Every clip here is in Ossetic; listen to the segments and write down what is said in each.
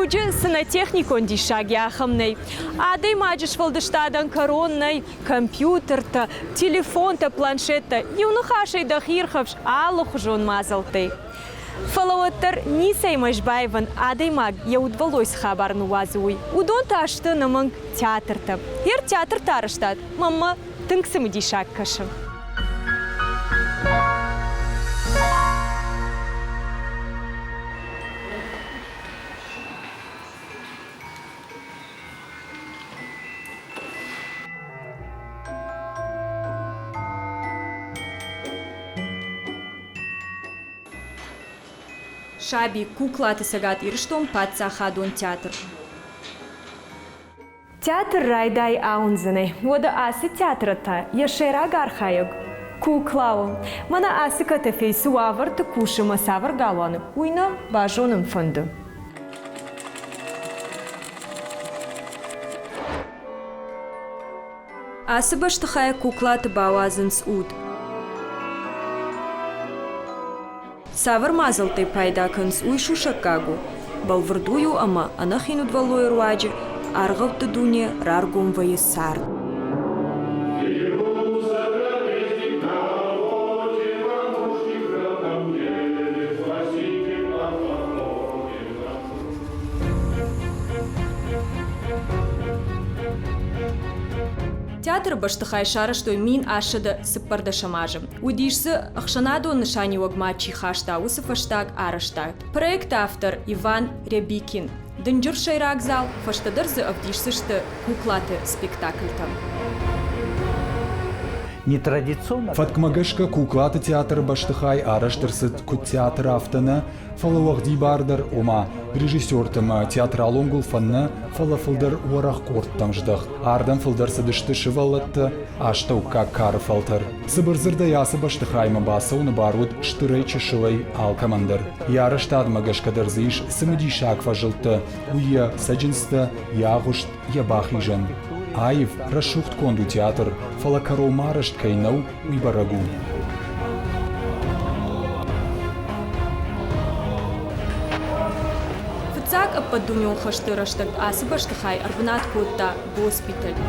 Дуджы цы нӕ техникон диссаг и, ахӕм нӕй. Адӕймаджы сфӕлдыстадӕн кӕрон нӕй, компьютертӕ, телефонтӕ, планшеттӕ, иу ныхасӕй дӕхи ирхӕфс алыхуызон мадзӕлттӕй. Фӕлӕ уӕддӕр ницӕимӕ сбаивӕн адӕймаг йӕ удвӕллой цы хабар ныууадзы, уый. Уыдон та сты ӕнӕмӕнг театртӕ. Йе театрты арӕзтад мӕнмӕ тынг цымыдисаг кӕсы. Саби, куклаты Цӕгат Ирыстон паддзахадон театр. Театр райдай ауындзынӕй. Уӕдӕ ацы театры та йӕ сӕйраг архайӕг кукла у. Мӕнӕ ацы котофей цы уавӕрты кусы ӕмӕ цавӕр галуаны, уый нӕ базонын фӕнды. Ацы бӕстыхайы куклаты бауадзынц уд. Цавӕр мадзӕлттӕй пайда кӕнынц, уый сусӕггаг у. Бӕлвырд уый у, ӕмӕ ӕнӕхин удвӕллойы руаджы аргъӕутты дуне раргом вӕййы цард. Театры бӕстыхай сарӕзтой 1814 азы. Уыдис дзы, ӕхсӕнадон нысаниуӕгмӕ чи хаста, уыцы фӕстаг арӕзтад. Проекты автор Иван Рябикин. Дынджыр сӕйраг зал, фӕстӕдӕр дзы ӕвдисдзысты куклаты спектакльтӕ. Фӕткмӕ гӕсгӕ куклаты театры бӕстыхай арӕзт ӕрцыд куыд театр, афтӕ нӕ, фӕлӕ уӕгъдибардӕр, ома режиссертӕ ӕмӕ театралон гуылфӕн нӕ, фӕлӕ фылдӕр уӕрӕх къордтӕм здӕхт. Ардӕм фылдӕр цыдысты сывӕллӕттӕ, астӕуккаг кары фӕлтӕр. Цыбыр дзырдӕй ацы бӕстыхаймӕ бацӕуыны бар уыд стырӕй-чысылӕй алкӕмӕн дӕр. Йӕ арӕзтадмӕ гӕсгӕ дӕр дзы ис цымыдисаг фӕзылдтӕ, уый йӕ цӕджындзтӕ, йӕ агъуыст, йӕ бахизӕн. Аив, рӕсугъд конд у театр, фӕлӕ кӕронмӕ арӕзт кӕй нӕу, уый бӕрӕг у. Фыццаг ӕппӕтдунеон хӕсты рӕстӕг ацы бӕстыхай ӕрбынат кодта госпиталь.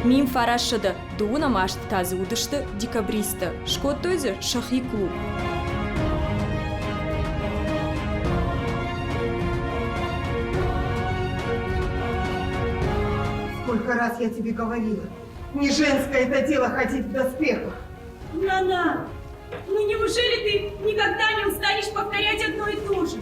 1908 азты та дзы уыдысты декабристтӕ, скодтой дзы сӕхи клуб. Сколько раз я тебе говорила, не женское это дело ходить в доспехах. Нана, ну неужели ты никогда не устанешь повторять одно и то же?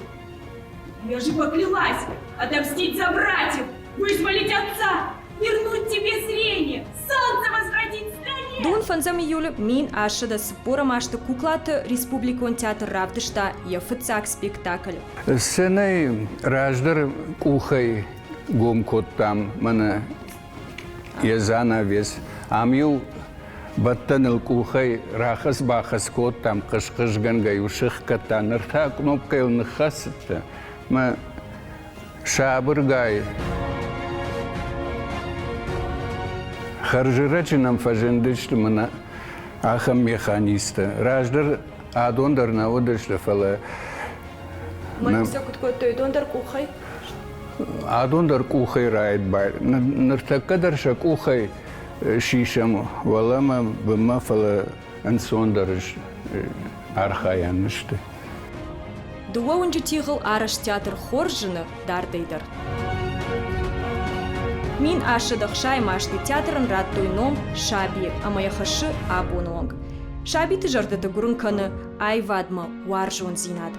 Я же поклялась отомстить за братьев, вызволить отца, вернуть тебе зрение, солнце возвратить стране! Дун фӕндзӕм июлы 1840 азты Куклаты республикон театр равдыста йӕ фыццаг спектакль. Сценӕйы раздӕр къухӕй гом кодтам мӕнӕ йӕ занавес. Ам-иу бӕттӕныл къухӕй рахӕц-бахӕц кодтам, хъыз-хъызгӕнгӕ-иу сыхгӕдта. Ныр та кънопкӕйыл ныххӕцыдтӕ мӕ сабыргай. Хӕрзӕрӕджы нӕм фӕзындысты мӕнӕ ахӕм механизмтӕ. Раздӕр адон дӕр нӕ уыдысты, фӕлӕ Мӕн сӕ куыд кодтой, уыдон дӕр къухӕй? Адон дӕр къухӕй райд Ныртӕккӕ дӕр сӕ къухӕй сисӕм уӕлӕмӕ, бынмӕ, фӕлӕ ӕнцондӕр архайӕн сты. Дыууӕ уынджы тигъыл арӕзт театр хорз зыны дардӕй дӕр. 1860 азты театрӕн радтой ном Саби ӕмӕ йӕ хӕссы абоны онг. Сабиты зӕрдӕты гуырын кӕны аивадмӕ уарзондзинад.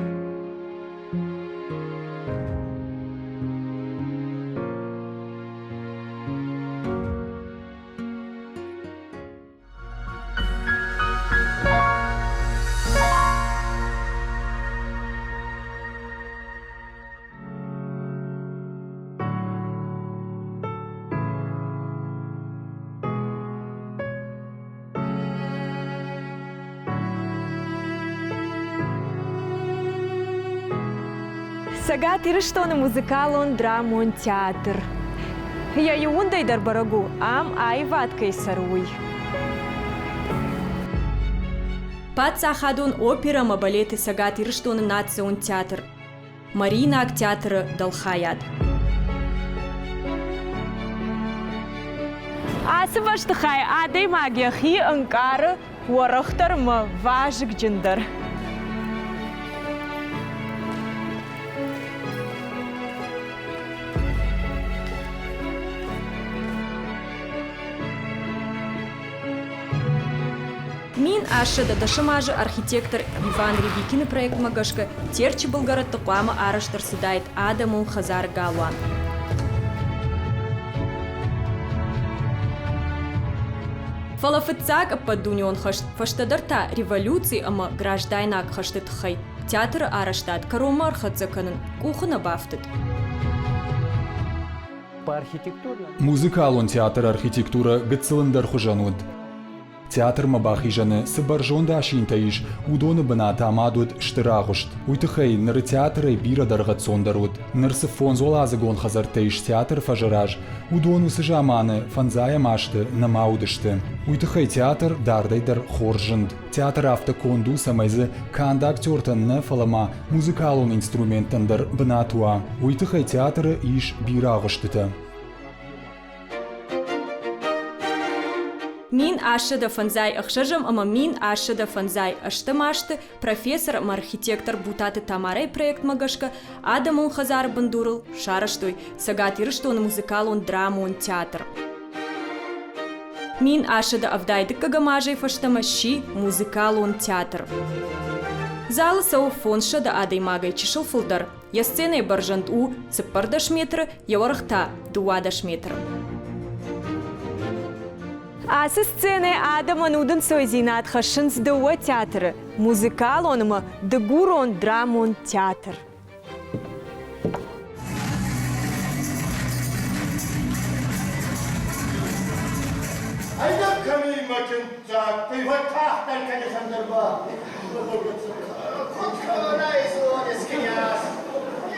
Цӕгат Ирыстоны музыкалон драмон театр. Йӕ иуындӕй дӕр бӕрӕг у, ам аивад кӕй цӕры, уый. Паддзахадон оперӕ ӕмӕ балеты Цӕгат Ирыстоны национ театр, Мариинаг театры дӕлхайад. Ацы бӕстыхай адӕймаг йӕхи ӕнкъары уӕрӕхдӕр ӕмӕ вазыгджындӕр. 1810 азы архитектор Иван Ревикины проектмӕ гӕсгӕ Терчы былгӕрӕтты хъуамӕ арӕзт ӕрцыдаид адӕмон хӕдзары галуан. Фӕлӕ фыццаг ӕппӕтдунеон хӕст, фӕстӕдӕр та революци ӕмӕ граждайнаг хӕсты тыххӕй театры арӕзтад кӕронмӕ ӕрхӕццӕ кӕнын къухы нӕ бафтыд. Музыкалон театры архитектурӕ гыццыл ӕндӕрхуызӕн уыд. Театрмӕ бахизӕны цы бӕрзонд асинтӕ ис, уыдоны бынат амад уыд стыр агъуыст. Уый тыххӕй ныры театрӕй бирӕ дӕргъӕццондӕр уыд. Ныр цы фондзуӕладзыгон хӕдзӕрттӕ ис театры фӕзы раз, уыдон уыцы заманы фӕндзайӕм азты нӕма уыдысты. Уый тыххӕй театр дардӕй дӕр хорз зынд. Театр афтӕ конд у, цӕмӕй дзы канд актертӕн нӕ, фӕлӕ ма музыкалон инструменттӕн дӕр бынат уа. Уый тыххӕй театры ис бирӕ агъуыстытӕ. 1856 ӕмӕ 1858 азты профессор ӕмӕ архитектор Бутаты Тамарӕйы проектмӕ гӕсгӕ адӕмон хӕдзары бындурыл сарӕзтой Цӕгат Ирыстоны музыкалон-драмон театр. 1879 азӕй фӕстӕмӕ сси музыкалон театр. Залы цӕуы 500 адӕймагӕй чысыл фылдӕр. Йӕ сценӕйы бӕрзӕнд у 14 метры, йӕ уӕрх та 12 метры. Ацы сценӕ адӕмӕн удӕнцойдзинад хӕссынц дыууӕ театры – музыкалон ӕмӕ дыгурон-драмон театр. Айдӕг кӕми мӕ чындздзаг, фӕттагъддӕр кӕнис ӕндӕр ба. Куд кӕнай зонис, княз,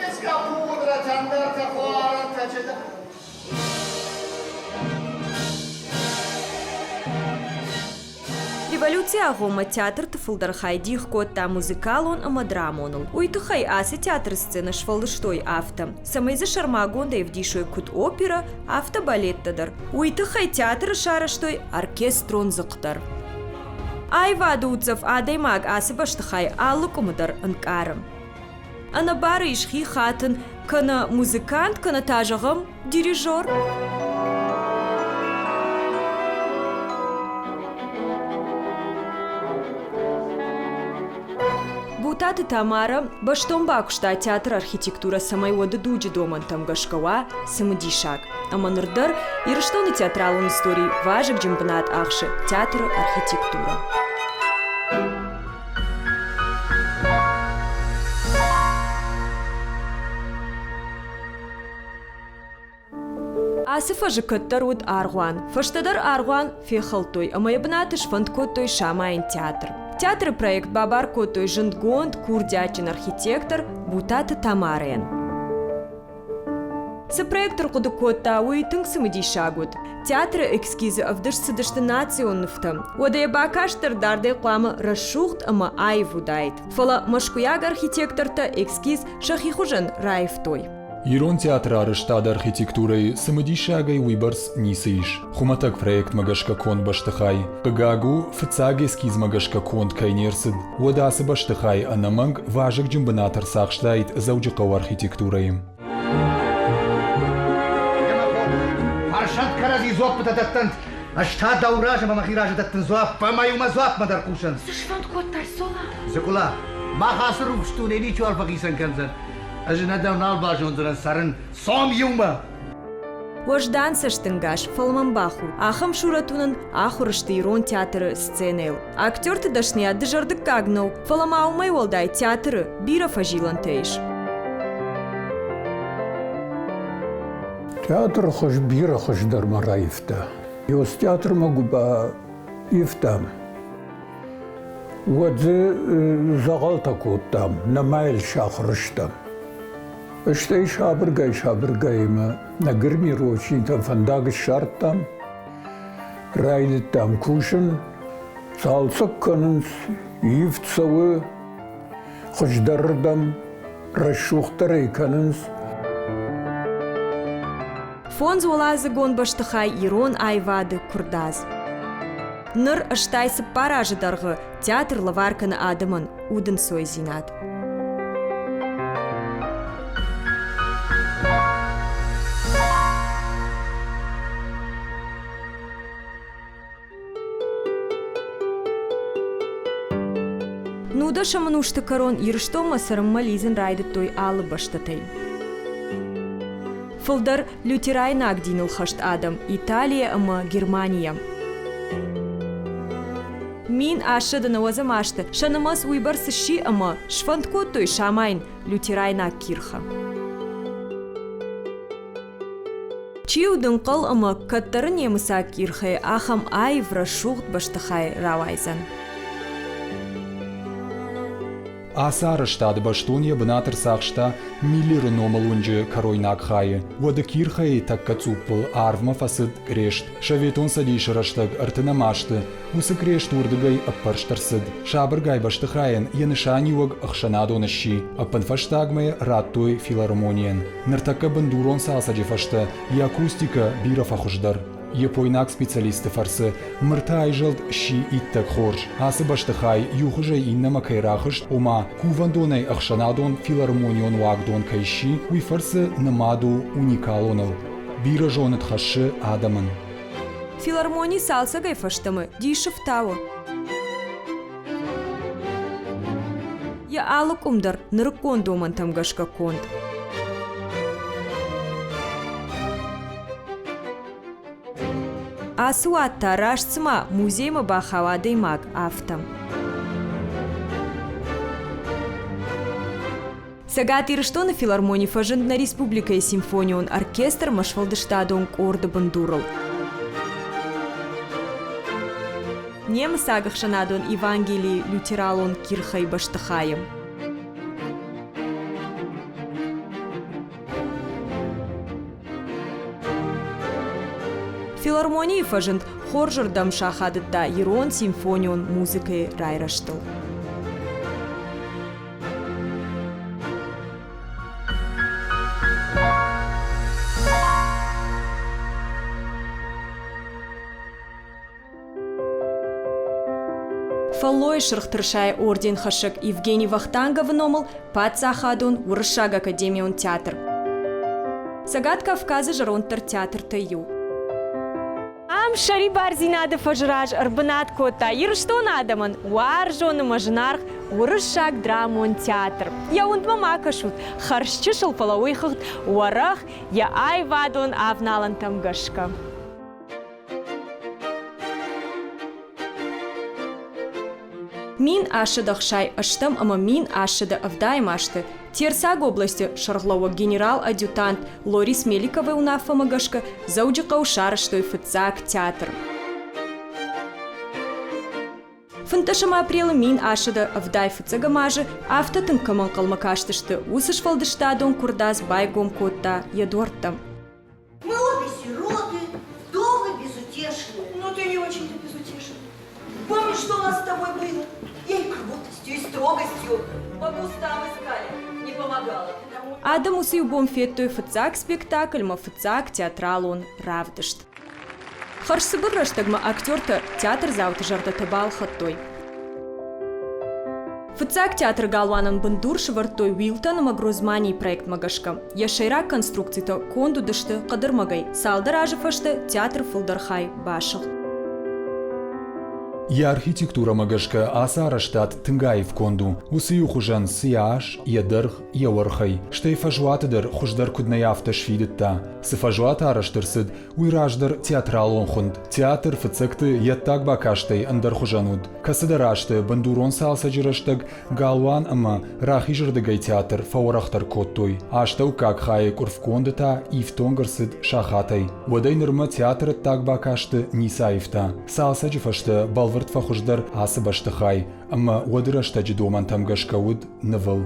Еска пудра тӕндӕртӕ хуарӕнтӕ чеда. Революцийы агъоммӕ театрты фылдӕр хай дих кодта музыкалон ӕмӕ драмоныл. Уый тыххӕй ацы театры сценӕ сфӕлдыстой афтӕ, цӕмӕй дзы сӕрмагондӕй ӕвдисой куыд оперӕ, афтӕ балеттӕ дӕр. Уый тыххӕй театры сарӕзтой оркестрон дзыхъ дӕр. Аивады уддзӕф адӕймаг ацы бӕстыхайы алы къуымы дӕр ӕнкъары. Ӕнӕбары ис хи хатын кӕнӕ музыкант, кӕнӕ та, зӕгъӕм, дирижер. Бутаты Тамара бӕстон бакуыста театры архитектурӕ, цӕмӕй уӕды дуджы домӕнтӕм гӕсгӕ уа цымыдисаг. Ӕмӕ ныр дӕр Ирыстоны театралон историйы вазыгджын бынат ахсы театры архитектурӕ. Ацы фӕзы кӕддӕр уыд аргъуан. Фӕстӕдӕр аргъуан фехӕлдтой ӕмӕ йӕ бынаты сфӕнд кодтой самайын театр. Театры проект бабар кодтой зындгонд курдиатджын архитектор Бутаты Тамарӕйӕн. Цы проект ӕрхъуыды кодта, уый тынг цымыдисаг уыд. Театры эскизы ӕвдыст цыдысты национ нывтӕ. Уӕдӕ йӕ бакаст дӕр дардӕй хъуамӕ рӕсугъд ӕмӕ аив уыдаид. Фӕлӕ мӕскуыйаг архитектортӕ эскиз сӕхи хуызӕн раивтой. Ирон театры арӕзтады архитектурӕйы цымыдисагӕй уыйбӕрц ницы ис. Хуымӕтӕг проектмӕ гӕсгӕ конд бӕстыхай. Хъыгаг у, фыццаг эскизмӕ гӕсгӕ конд кӕй не рцыд, уӕд ацы бӕстыхай ӕнӕмӕнг вазыгджын бынат ӕрцахстаид Дзӕуджыхъӕуы архитектурӕйы. Фарсат кӕрӕдзи дзуаппытӕ дӕттӕнт, ӕз та дӕу разы ӕмӕ мӕхи разы дӕттын дзуапп, ӕмӕ-иу мӕ дзуапмӕ дӕр хъусӕнт. Цы сфӕнд кодтай, Цола? Дзыкъула, мах ацы рухс дуне ничиуал фӕхицӕн кӕндзӕн. Ӕз нӕ дӕу нал базондзынӕн цӕрын. Цом иумӕ! Уӕздан цӕстӕнгас, фӕлмӕн бахудт. Ахӕм сурӕт уынын ахуыр сты ирон театры сценӕйыл. Актерты дӕсныйад дызӕрдыггаг нӕу, фӕлӕ ма уымӕй уӕлдай театры бирӕ фӕзилӕнтӕ ис. Театры хуыз бирӕ хуыздӕрмӕ раивта. Ёз театрмӕ гуыба ивтам. Уӕд дзы дзӕгъӕлтӕ кодтам, нӕма йыл сахуыр стӕм. Стӕй сабыргай-сабыргай ӕмӕ нӕ гримировщикӕн фӕндаг ссардтам, райдыдтам кусын. Цалцӕг кӕнынц, ивд цӕуы хуыздӕрырдӕм, рӕсугъддӕрӕй кӕнынц. Фондзуӕладзыгон бӕстыхай ирон аивады куырдадз. Ныр 84 азы дӕргъы театр лӕвар кӕны адӕмӕн удӕнцойдзинад. Нудӕсӕм ӕнусты кӕрон Ирыстонмӕ цӕрынмӕ лидзын райдыдтой алы бӕстӕтӕй. Фылдӕр лютерайнаг диныл хӕст адӕм Италийӕ ӕмӕ Германийӕ. 1890 азты сӕ нымӕц уыйбӕрц сси ӕмӕ сфӕнд кодтой самайын лютерайнаг кирхӕ. Чи у дын хъал ӕмӕ кӕддӕры немыцаг кирхӕй ахӕм аив, рӕсугъд бӕстыхай рауайдзӕн? Ацы арӕзтад бӕстон йӕ бынат ӕрцахста Миллеры номыл уынджы кӕройнаг хайы. Уӕды кирхӕйы тӕккӕ цъуппыл арвмӕ фӕцыд крест. Советон Цӕдисы рӕстӕг ӕртынӕм азты уыцы крест уырдыгӕй ӕппӕрст ӕрцыд. Сабыргай бӕстыхайӕн йӕ нысаниуӕг ӕхсӕнадон сси. Ӕппынфӕстагмӕ радтой филармонийӕн. Ныртӕккӕ бындурон цалцӕджы фӕстӕ йӕ акустикӕ бирӕ фӕхуыздӕр. Япойнаг специалистты фӕрцы мыртӕ айзӕлд сси иттӕг хорз. Ацы бӕстыхай иу хуызӕй иннӕмӕ кӕй рахызт, ома кувӕндонӕй ӕхсӕнадон филармонион уагдон кӕй сси, уый фӕрцы нымад у уникалоныл. Бирӕ зоныд хӕссы адӕмӕн. Филармони цалцӕгӕй фӕстӕмӕ дисы фтауы. Йӕ алы къуым дӕр нырыккон домӕнтӕм гӕсгӕ конд. Ацы уат та раст цыма музеймӕ бахауа адӕймаг, афтӕ. Цӕгат Ирыстоны филармони фӕзынд нӕ республикӕйы симфонион оркестрмӕ сфӕлдыстадон къорды бындурыл. Немыцаг ӕхсӕнадон Евангелийы лютералон кирхӕй бӕстыхайы. Филармонийы фӕзынд хорзырдӕм сахадыдта ирон симфонион музыкӕйы райрӕзтыл. Фӕллойы Сырх Тырысайы орденхӕссӕг Евгений Вахтанговы номыл Паддзахадон Уырыссаг академион театр. Цӕгат Кавказы зӕронддӕр театртӕй иу. Ам сӕрибардзинады фӕзы раз ӕрбынат кодта Ирыстоны адӕмӕн уарзон ӕмӕ зынаргъ уырыссаг драмон театр. Йӕ уындмӕ ма кӕсут, хӕрзчысыл, фӕлӕ уый хыгъд уӕрӕх йӕ аивадон авналӕнтӕм гӕсгӕ. 1868 ӕмӕ 1870 азты Терсаг областы сӕргълӕууӕг генерал-адъютант Лорис Меликовы уынаффӕмӕ гӕсгӕ Дзӕуджыхъӕуы сарӕзтой фыццаг театр. 15 апрелы 1875 азы афтӕ тынг кӕм ӕнхъӕлмӕ кастысты, уыцы сфӕлдыстадон куырдадз байгом кодта йӕ дуӕрттӕ. Мы обе сироты, вдовы безутешные. Ну ты не очень-то безутешен. Помнишь, что у нас с тобой было? Я и кротостью, и строгостью по кустам искали, не помогала. Адӕм уыцы иу бон федтой фыццаг спектакльмӕ фыццаг театралон равдыст. Хӕрзцыбыр рӕстӕгмӕ актертӕ театрдзауты зӕрдӕтӕ балхӕдтой. Фыццаг театры галуанӕн бындур сӕвӕрдтой Уилтон ӕмӕ Грозманийы проектмӕ гӕсгӕ. Йӕ сӕйраг конструкцитӕ конд уыдысты хъӕдырмӕгӕй. Цалдӕр азы фӕстӕ театры фылдӕр хай басыгъд. Йӕ архитектурӕмӕ гӕсгӕ ацы арӕзтад тынг аив конд у. Уыцы иу хуызӕн цы йӕ ас, йӕ дӕргъ, йӕ уӕрхӕй. Стӕй фӕзуаты дӕр хуыздӕр куыд нӕй афтӕ сфидыдта. Цы фӕзуат арӕзт ӕрцыд, уый раздӕр театралон хуынд. Театр фыццӕгты йе ддаг бакастӕй ӕндӕрхуызӕн уыд. Кӕцыдӕр азты бындурон цалцӕджы рӕстӕг галуан ӕмӕ рахизырдыгӕй театр фӕуӕрӕхдӕр кодтой. Астӕуккаг хайы къуырфгонды та ифтонг ӕрцыд сахатӕй. Уӕдӕй нырмӕ театры ӕддаг бакасты ницы аивта. Цалцӕджы фӕстӕ бӕлвырд фӕхуыздӕр ацы бӕстыхай ӕмӕ уӕды рӕстӕджы домӕнтӕм гӕсгӕ уыд нывыл.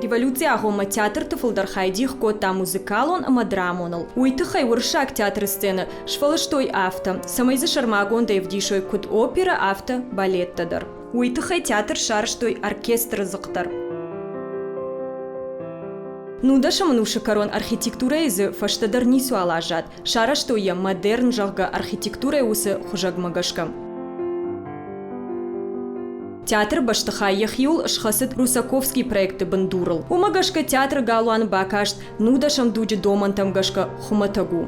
Революцийы агъоммӕ театрты фылдӕр хай дих кодта музыкалон ӕмӕ драмоныл. Уый тыххӕй уырыссаг театры сценӕ сфӕлыстой афтӕ, цӕмӕй дзы сӕрмагондӕй ӕвдисой куыд оперӕ, афтӕ балеттӕ дӕр. Уый тыххӕй театр сарӕзтой оркестры дзыхъ дӕр. Нудӕсӕм ӕнусы кӕрон архитектурӕйы дзы фӕстӕдӕр ницуал аззад, сарӕзтой йӕ модерн, зӕгъгӕ, архитектурӕйы уыцы хуызӕгмӕ гӕсгӕ. Театры бӕстыхай йӕхиуыл схӕцыд Русаковский проекты бындурыл. Уымӕ гӕсгӕ театры галуан бакаст нудӕсӕм дуджы домӕнтӕм гӕсгӕ хуымӕтӕг у.